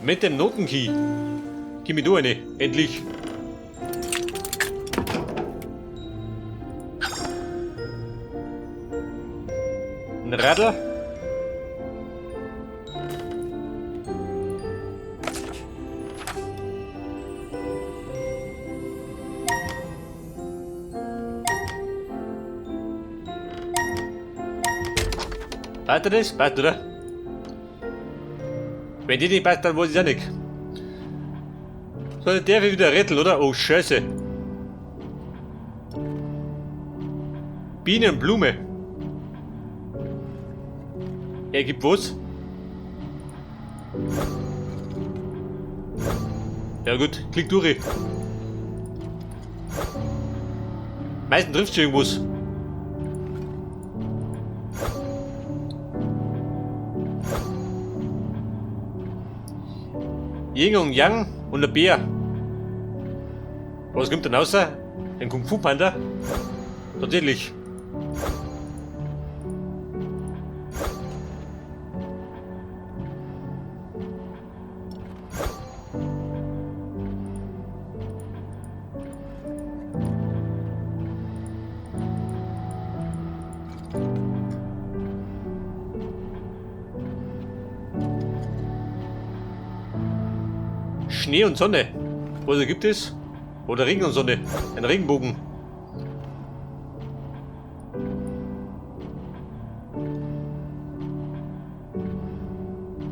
Mit dem Notenkey. Gib mir du eine, endlich. Ein Radl. Passt das? Passt, oder? Wenn die nicht passt, dann weiß ich auch nicht. So, der will wieder retten, oder? Oh, Scheiße. Bienenblume. Er gibt was? Ja gut, klick durch. Meistens trifft du irgendwas. Yin und Yang und der Bär. Was kommt denn raus? Ein Kung Fu Panda? Tatsächlich. Schnee und Sonne. Was gibt es? Oder Regen und Sonne. Ein Regenbogen.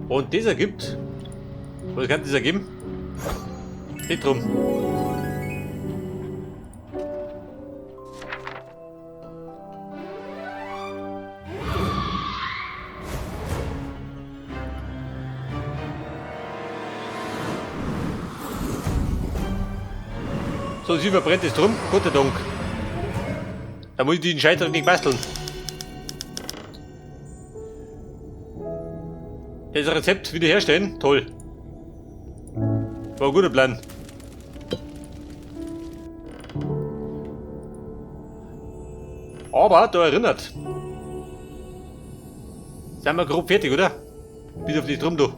Und dieser gibt. Was kann dieser geben? Steht drum. So, sie verbrennt es drum. Gott sei Dank. Da muss ich den Scheiter nicht basteln. Das Rezept wiederherstellen? Toll. War ein guter Plan. Aber da erinnert. Sind wir grob fertig, oder? Bis auf die drum, du.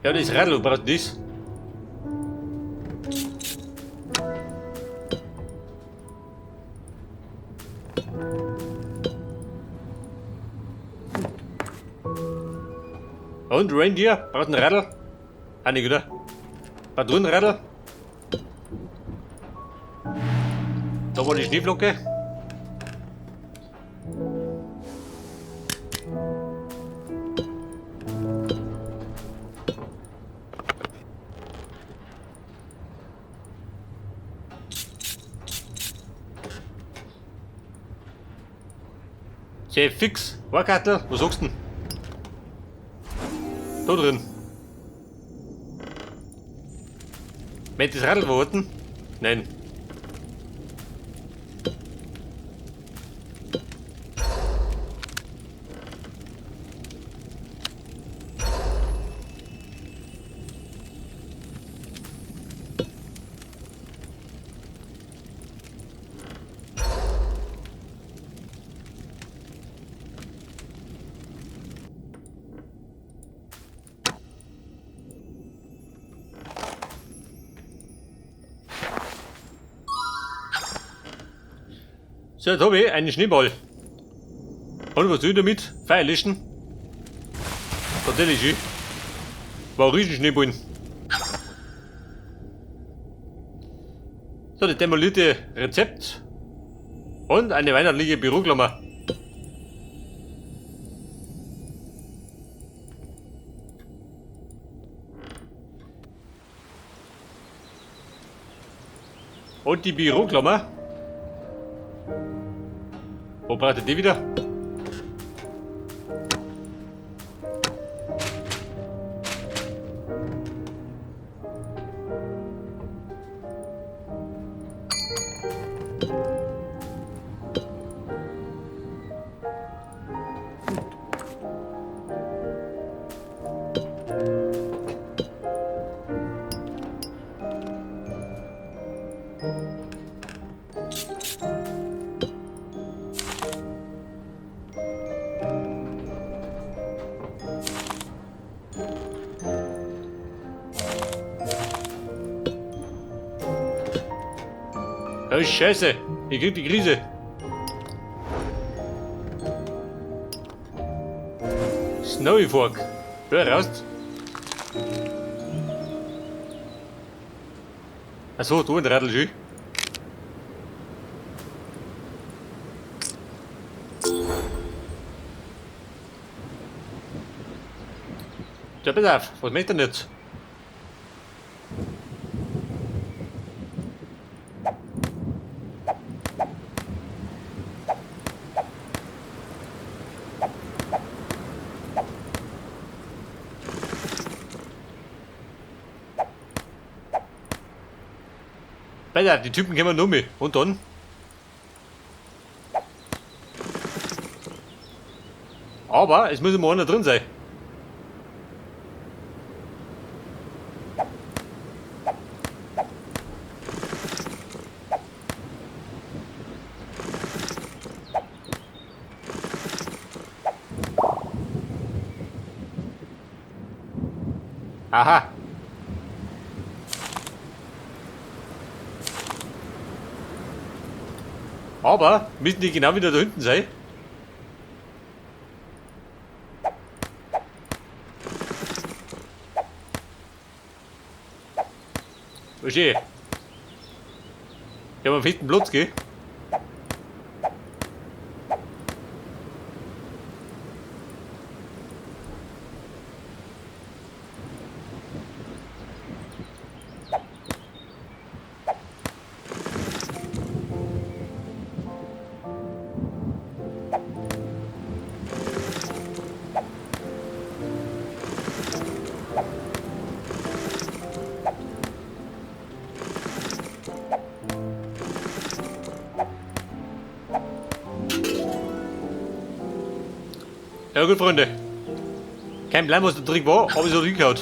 Ja, das Radl, braucht das? Und Reindeer, braucht ein Radl? Ah, nicht, oder? Patronenradl? Da war die Schneeflocke. Sehr fix. Warkartel, was sagst du denn? Da drin. Meint das Radl warten? Nein. So, jetzt habe ich einen Schneeball. Und was tue ich damit? Feuer löschen. Tatsächlich, war ein Riesenschneeball. So, das demolierte Rezept. Und eine weihnachtliche Büroklammer. Und die Büroklammer. Wo braucht ihr die wieder? Oh, Scheiße. Ich krieg die Krise. Snowy Fork. Hör raus. Achso, du ein Radl schön. Ja, pass auf, was möchte denn jetzt? Pass auf, die Typen kommen nur mit. Und dann? Aber es muss immer einer drin sein. Aha. Aber müssen die genau wieder da hinten sein? Verstehe. Ich habe einen festen Platz, gell? Ja gut, Freunde. Kein Plan, was der Trick war, aber es hat hingehauen.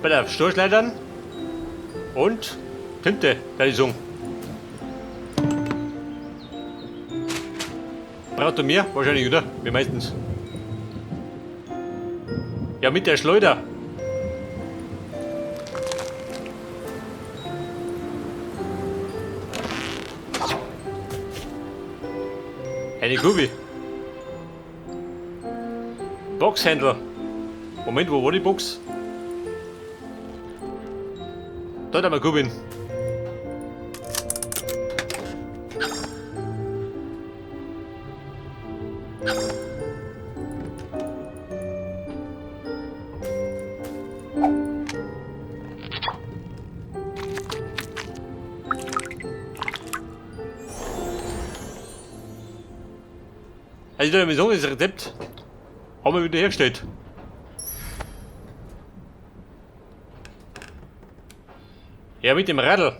Bei der Stoßleitern und Tinte, da ich sagen. Braucht er mehr? Wahrscheinlich, oder? Wie meistens. Ja, mit der Schleuder. Eine Kubi. Boxhändler. Moment, wo war die Box? Da hat wir Kubin. Also ich würde sagen, das Rezept haben wir wieder hergestellt. Ja, mit dem Radl.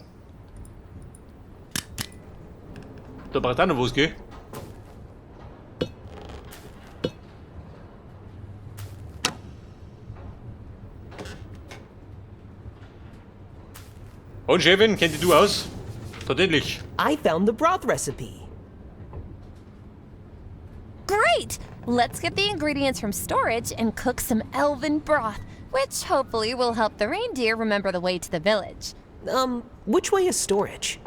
Da braucht auch noch was, gell? Und Chefin, kennt dich du aus? Tatsächlich. I found the broth recipe. Great! Let's get the ingredients from storage and cook some elven broth, which hopefully will help the reindeer remember the way to the village. Which way is storage?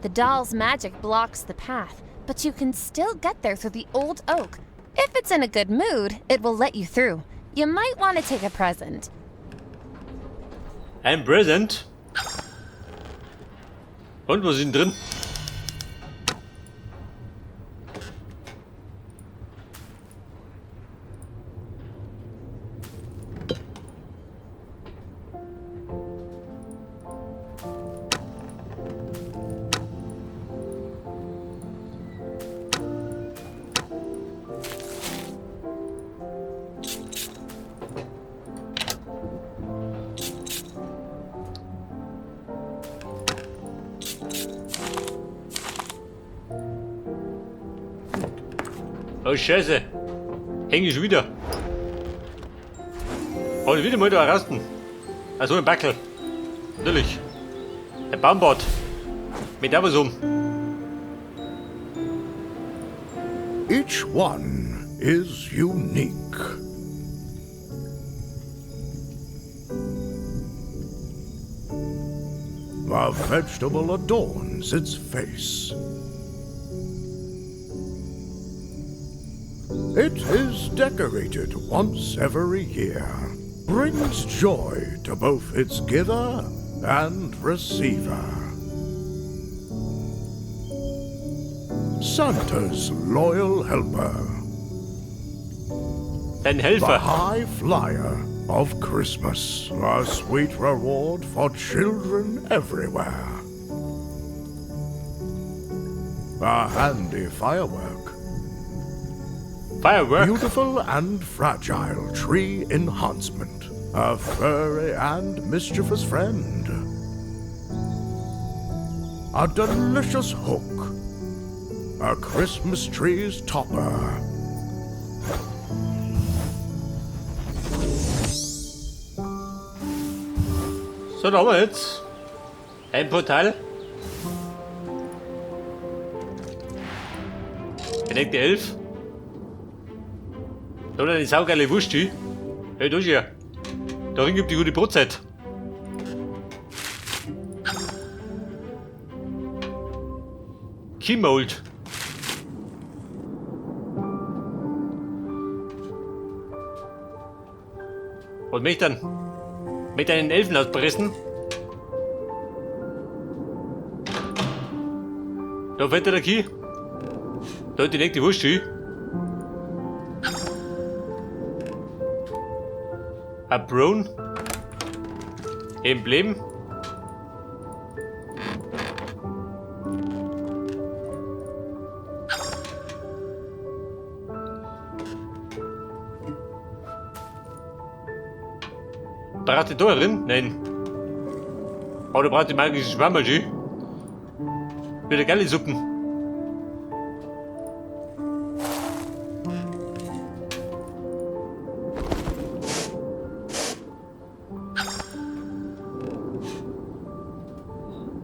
The doll's magic blocks the path, but you can still get there through the old oak. If it's in a good mood, it will let you through. You might want to take a present. Ein Present? Und was ist denn drin? Oh Scheiße. Häng ich wieder. Und wieder mal da rasten. Also ein Backel. Natürlich. Der Baumbad. Mit der was um. Each one is unique. A vegetable adorns its face. It is decorated once every year, brings joy to both its giver and receiver. Santa's loyal helper. Dein The Helfer. high flyer of Christmas. A sweet reward for children everywhere. A handy firework. Firework. Beautiful and fragile tree enhancement. A furry and mischievous friend. A delicious hook. A Christmas tree's topper. So, da haben wir jetzt ein Portal. Entdeckt die 11. Da hat eine saugeile Wurst, die. Hey, da ist ja. Darin gibt die gute Brotzeit. Keymold. Und mich dann mit einen Elfen auspressen. Da fällt der Key. Da hat die nächste Wurst hin. A Brown. Emblem. Braucht die da drin? Nein. Aber du brauchst die magische Schwammerl, Wieder geile Suppen.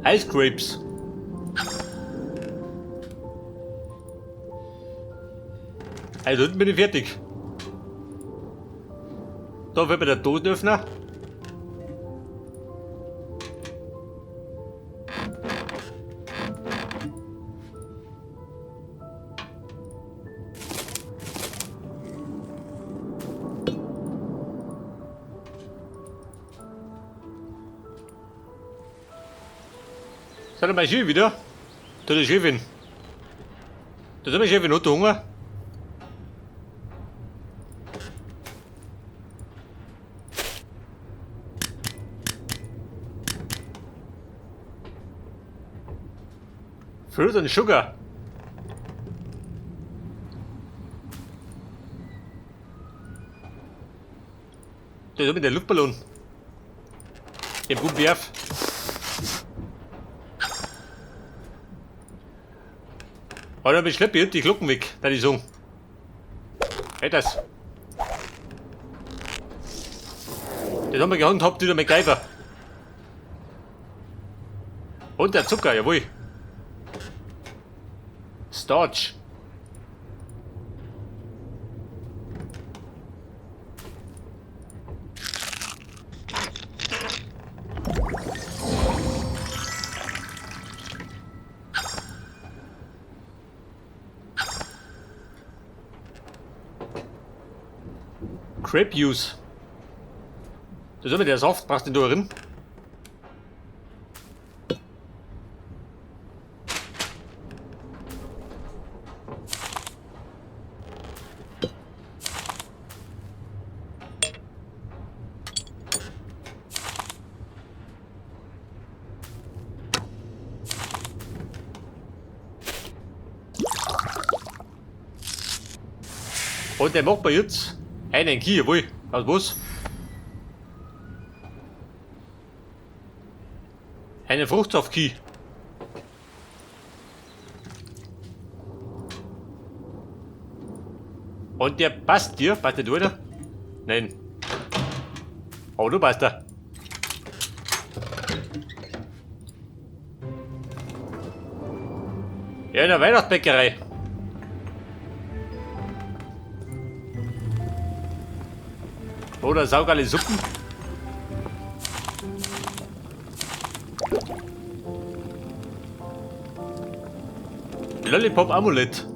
Ice Grapes. Also unten bin ich fertig. Da wird mir der Dosenöffner. Soll mal schön wieder? Da der Chefin. Da ist meine Chefin, hat Hunger? Fruit and Sugar. Da ist mit der Luftballon. Den guten Werf. Alter, ich schleppe die Glocken weg, da die sagen. Hey, das. Das haben wir gehandhabt wieder MacGyver. Und der Zucker, jawohl. Starch. Grape Juice. Das ist immer der Saft, brauchst du den da drin? Und der macht mir jetzt einen Key, jawohl. Aus was? Einen Fruchtsaft-Key. Und der passt dir? Passt der oder? Nein. Aber du passt da. Ja, in der Weihnachtsbäckerei. Oder saugeile Suppen. Lollipop Amulett.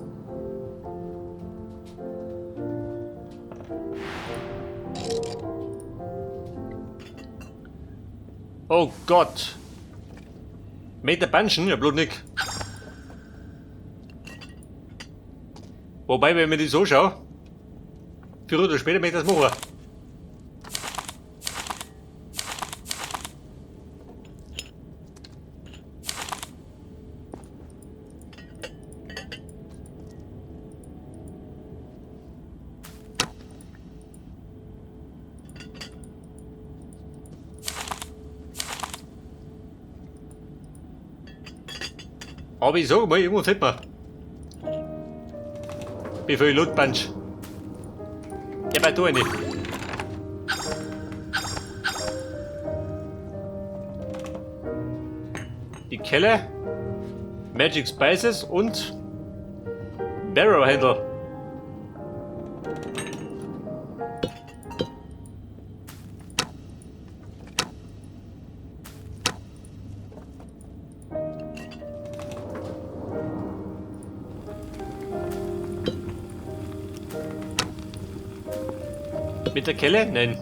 Oh Gott. Mit der Banschen? Ja, bloß nicht. Wobei, wenn ich mir die so schaue, früher oder später möchte ich das machen. Aber ich sag mal, irgendwo findet man. Wie viel Lootpunch? Ja, bei da nicht. Die Kelle, Magic Spices und Barrow Handle. Mit der Kelle? Nein.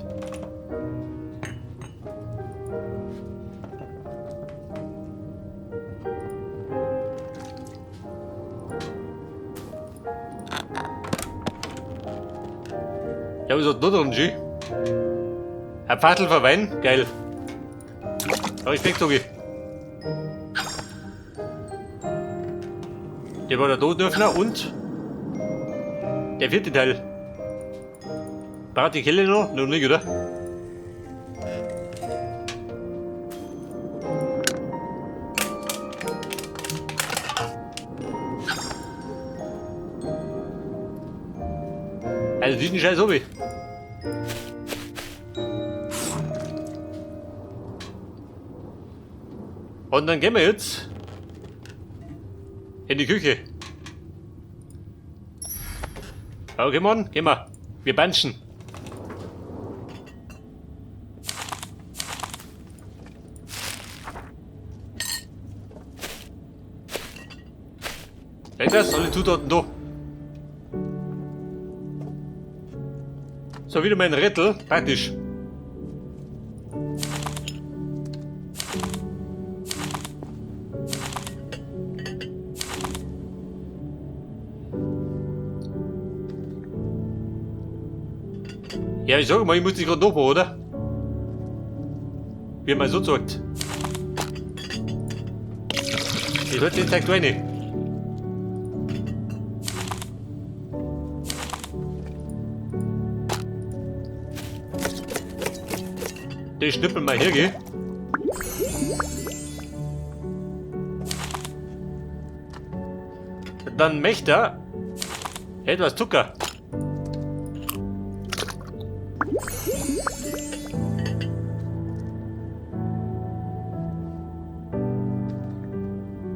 Ja, wieso nur noch ein G? Ein Pfadl für Wein? Geil. Respekt, Togi. Der war der Dosenöffner und der vierte Teil. Braucht die Kelle noch? Noch nicht, oder? Also diesen Scheiß hab ich. Und dann gehen wir jetzt in die Küche. Okay, Mann, gehen wir. Wir banschen. Das? Alle Zutaten da. So, wieder mein Rettel. Praktisch. Ja, ich sag mal, ich muss dich gerade nachmachen, oder? Wie man so sagt. Ich sollte den Tag rein. Den schnippeln mal hier, gell? Dann möchte er etwas Zucker.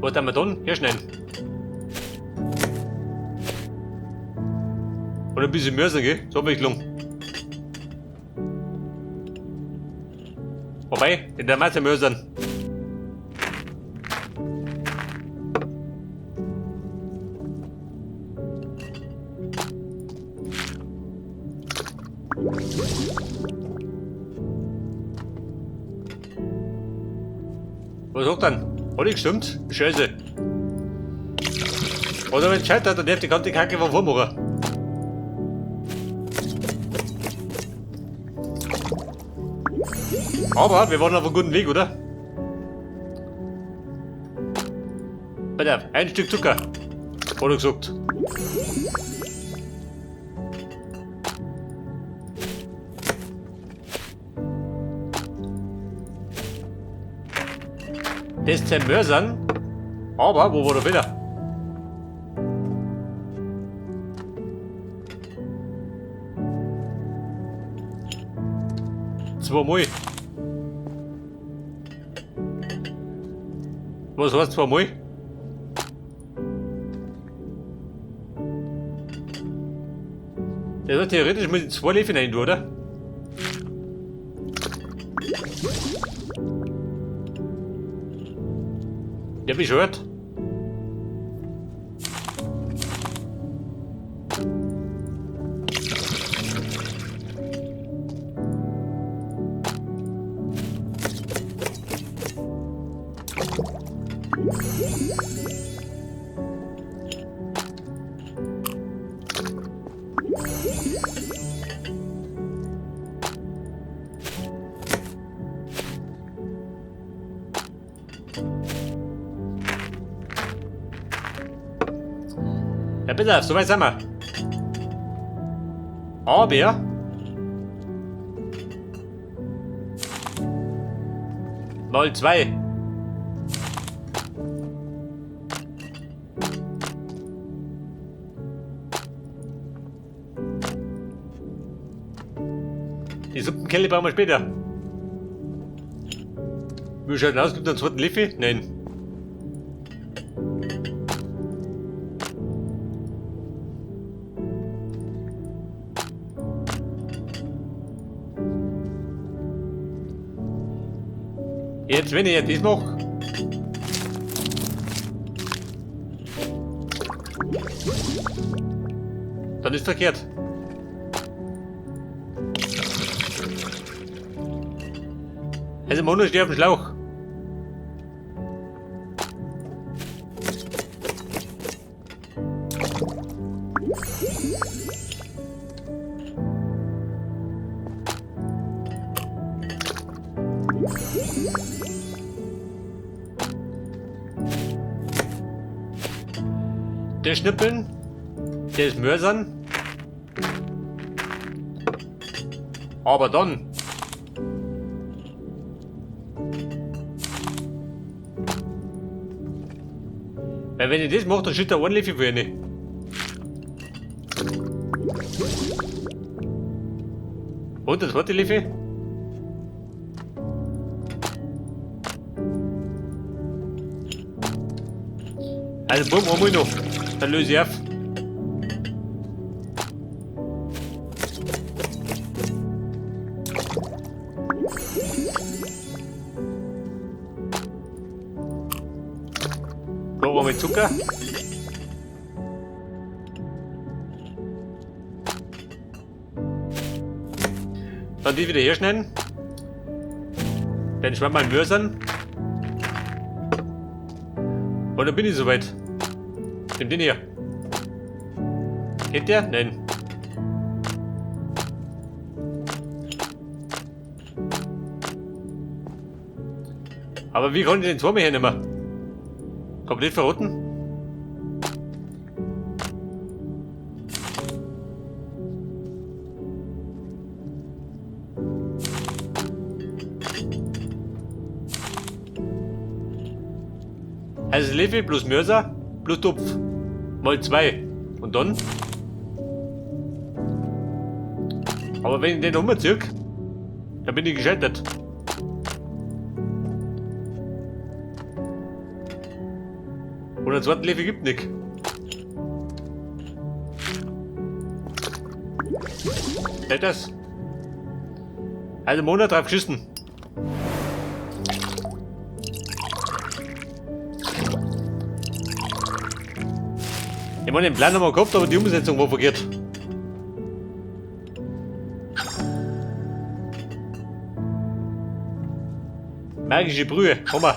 Was haben wir dann? Hier schneiden. Und ein bisschen Mörser, gell? Zur Abwechslung. Wobei, in der Masse Mörsern. Was sagt dann? Hat nicht gestimmt? Scheiße. Oder wenn es scheitert, dann darf die ganze Kacke von vormachen. Aber wir waren auf einem guten Weg, oder? Bitte, ein Stück Zucker. Hat er gesagt. Das sind Mörsern. Aber wo war der Fehler? Zweimal. Was heißt zweimal? Das heißt, theoretisch muss ich 2 Löffel rein tun, oder? Der bescheuert. Ja, bitte, so weit sind wir. Aber mal 2. Die Suppenkelle brauchen wir später. Wie schaut denn aus? Gibt es einen zweiten Löffel? Nein. Jetzt, wenn ich jetzt das mache. Dann ist verkehrt. Also Mono steht auf dem Schlauch. Der Schnippeln, der ist Mörsern. Aber dann. Weil wenn ich das mache, dann schüttet er ordentlich viel rein. Und der zweite Löffel. Also bumm, einmal noch. Dann löse ich auf. Da war mit Zucker. Dann die wieder herschneiden. Dann schwamm mal Mörsern. Und dann bin ich soweit. Nimm den hier. Geht der? Nein. Aber wie konnte ich den zweimal hernehmen? Komplett verrotten? Also Löffel plus Mörser plus Topf. Mal 2. Und dann? Aber wenn ich den umziehe, dann bin ich gescheitert. Und einen zweiten Löffel gibt nicht. Nicht das? Also Monat drauf geschissen. Ich meine, den Plan haben wir gehabt, aber die Umsetzung war verkehrt. Magische Brühe, haben wir.